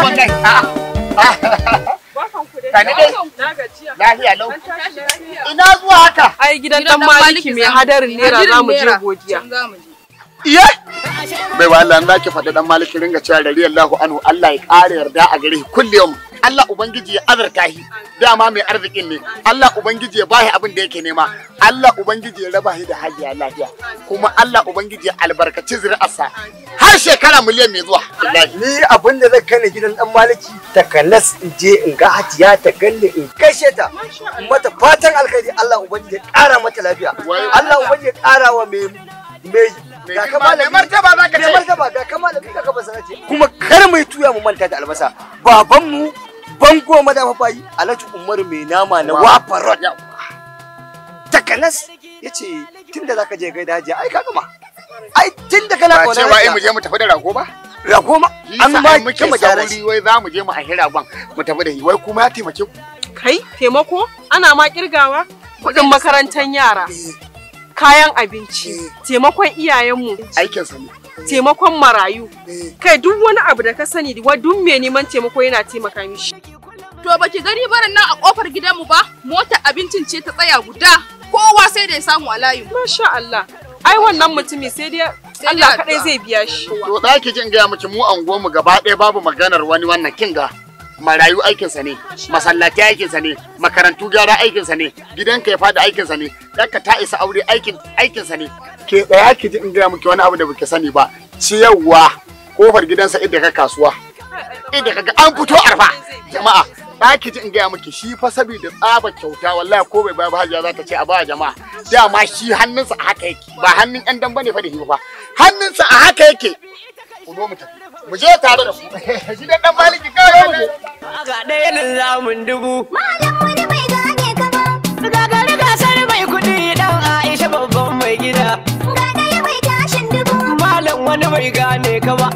Wallahi a'a. Barkan ku dai. Sani dai. Na gajiya. Lafiya lau. An tashi lafiya. Ina zuwa haka? Ai gidan dan Maliki mai hadarin naira za mu je godiya. Iye? Bai wa Allah za ki faɗi dan Maliki ringa cewa radiyallahu anhu, Allah ya ƙara yarda a gare shi kullum. Allah Ubangiji ya azurta shi, dama mai arzikin ne. Allah Ubangiji ya bashi abin da yake nema. Allah Ubangiji ya raba shi da hajiya lafiya. Kuma Allah Ubangiji ya albarkaci zuri'arsa har shekara miliyan mai zuwa. Wallahi. Ni abin da zai kai ni gidan dan Maliki, takanas in je in ga Hajiya, ta ganni, in gaishe ta. In mata fatan alkhairi, Allah Ubangiji ya ƙara mata lafiya. Allah Ubangiji ya ƙara wa mai mai ga girma, mai martaba za ka mai ce. Martaba, ga kamala ga ka basara ce. Kuma kar mu yi tuya mu manta da albasa. Babanmu bango madafa bayi Alhaji Umaru mai nama na Wafa Road. Takanas yace tunda zaka je gaida Hajiya, ai ka gama. Ai tunda kana Ba ƙaunar cewa ai Hajiya. mu je mu tafi da rago ba? Rago ma an An ma ma muke gama gyara shi. sauri, wai za mu je mu ahi ragon mu tafi da shi, wai kuma ya taimake ku. Kai, taimako? Ana ma kirgawa? Kuɗin makarantar yara. Kayan abinci, taimakon iyayenmu, Aikinsa ne. taimakon marayu. Kai, duk wani abu da ka sani, wa duk mai neman taimako yana taimaka mishi. To baki gani barin nan a kofar gidanmu ba, motar abincin ce ta tsaya guda. Kowa sai da ya samu a layin. Masha Allah. Ai wannan mutumi sai dai Sai dai Allah kaɗai addu'a. zai biya shi. To za ki ji in gaya miki, mu anguwar mu gaba ɗaya babu maganar wani wannan, kinga. Marayu aikinsa ne, masallatai aikinsa ne, makarantu gyara aikinsa ne, gidanka ya fada aikinsa ne, ɗanka ta isa aure aikinsa ne. Ke tsaya ki ji in gaya miki wani abu da baki sani ba, ciyarwa kofar gidansa inda ka kasuwa. Inda kaga an fito arfa jama'a, za ki ji in gaya miki, shi fa saboda tsaba kyauta, wallahi ko bai bayar ba Hajiya za ta ce a ba jama'a. Dama shi hannunsa a haka yake, ba hannun yan dan bane fa da shi fa, hannunsa a haka yake. Ku zo mu tafi, mu je tare da ku shi dan dan Maliki kawai mu je. Ga ɗaya nan zamun dubu. Malam wani bai gane ka ba. Gagari gasar mai kuɗi dan Aisha babban mai gida. Ga ɗaya mai tashin dubu. Malam wani bai gane ka ba.